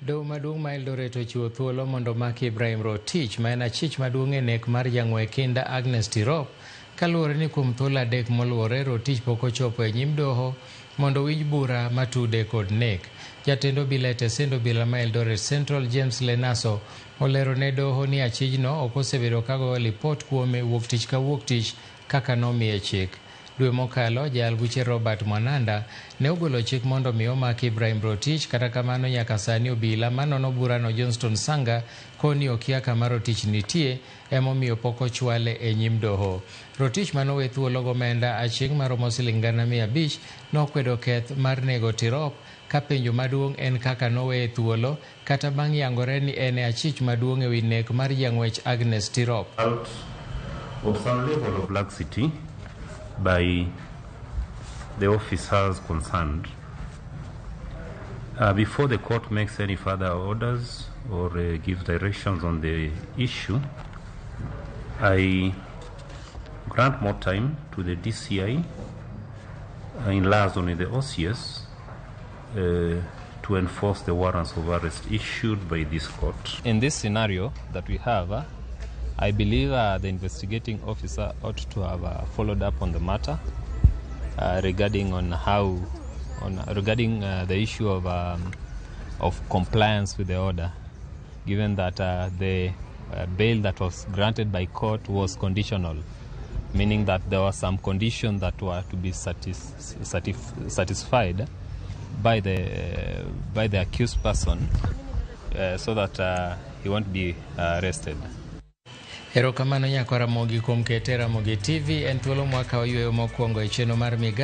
Doho maduong' ma Eldoret ochiwo thuolo mondo omak Ibrahim Rotich ma en achich maduong' e nek mar jang'we kinda Agnes Tirop kaluwore ni kuom thuolo adek moluwore Rotich pok ochopo e nyim doho mondo owinj bura matude kod nek. Jatend obila e tesend obila ma Eldoret Central James Lenaso olero ne doho ni achijno ok osebedo ka goyo lipot kuome wuok tich ka wuok tich kaka nomiye chik. Dwe mokalo, jayal buche Robert Mwananda ne ogolo chik mondo mi omak Ibrahim Rotich, kata kamano nyaka sani obila manono burano Johnston Sanga koni okia kama Rotich nitie emomiyo pok ochwale e nyim doho. Rotich manowe thuolo gomenda aching' maromo siling 500,000 nokwedo keth mar nego Tirop ka penjo maduong' en kaka noweye thuolo kata bang' yangore ni en e achich maduong' ewi nek mar jang'wech Agnes Tirop. Of some level of laxity by the officers concerned. Before the court makes any further orders or gives directions on the issue, I grant more time to the DCI in liaison with the OCS to enforce the warrants of arrest issued by this court. In this scenario that we have, I believe the investigating officer ought to have followed up on the matter regarding on how, on regarding the issue of compliance with the order, given that the bail that was granted by court was conditional, meaning that there were some conditions that were to be satisfied by the accused person, so that he won't be arrested. Erokamano nyakwar Ramogi kuom kete Ramogi TV en thuolo mwakawo yweyo mokwongo e chenro mar migawo.